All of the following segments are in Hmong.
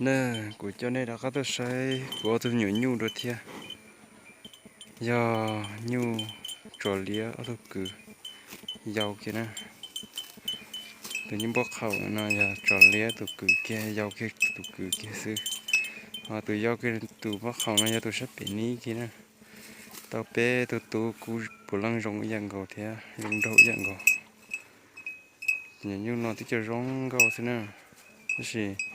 Na, kuv coj nej rov qab tuaj saib kuv ob tug me nyuam nyuj dua thiab. Yog nyuj tsom liab ob tug kwv yau kiag na. Tus nyuj npoj qhaum no yog tsom liab tus kwv kiag, yau kiag tus kwv kiag xwb. Ho tus yau kiag tus npoj qhaum no yog tus sab pem nib kiag na. Tau peb tug tub kub puav leej zoo ib yam nkaus thiab zoo nraug ib yam nkaus. Nyuam nyuj no twb cov zoo nkauj xwb na, tab sis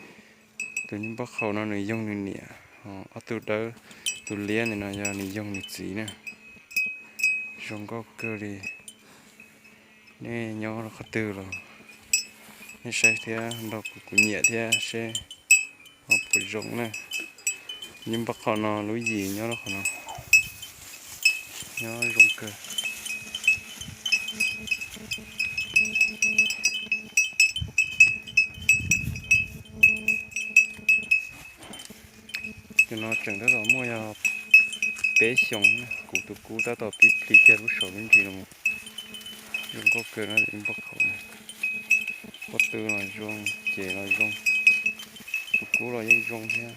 tus nyuj npoj qhaum no nws yoog nws niam, ho ob tug dawb, tus liab ntawm no yog nws yoog nws txiv na. Zoo nkauj kawg li. Nej nyob rau qhov twg los nej saib thiab nrog kuv, kuv nyiam thiab seb ho puas zoo na. Nyuj npoj qhaum no lub yim nyob rau qhov no, nyob zoo kawg. Tus no tseem tab tom muaj yog peb xyoos, kuv tus kub tab tom pib plis kiag lub saum lub ntsis no mus. Zoo nkauj kawg na, nyuj npoj qhaum no. Pob tw los zoo, ces los zoo, tus kub los yeej zoo thiab.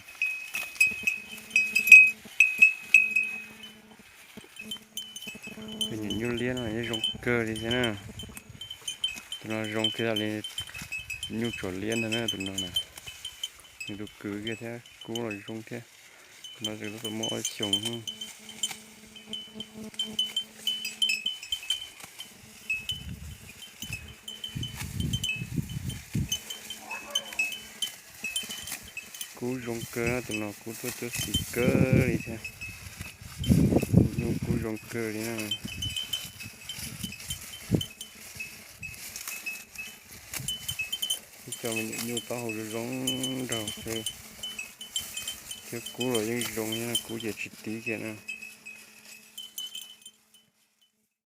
Tus nyuam nyuj liab no yeej zoo kawg li thiab na. Tus no zoo kiag li nyuj tsom liab ntag na tus no na. Nws tus kwv kiag thiab kub los zoo thiab. Tus no tseem tab tom muaj ob xyoos. Kub zoo kawg, tus no kub tuaj cuab xim kawg li thiab. Nyuj kub zoo kawg li na. Ib co me nyuam nyuj taub hau zoo zoo nraug xwb. Thiab kub los yeej zoo thiab, kub ces tsis tib kiag na.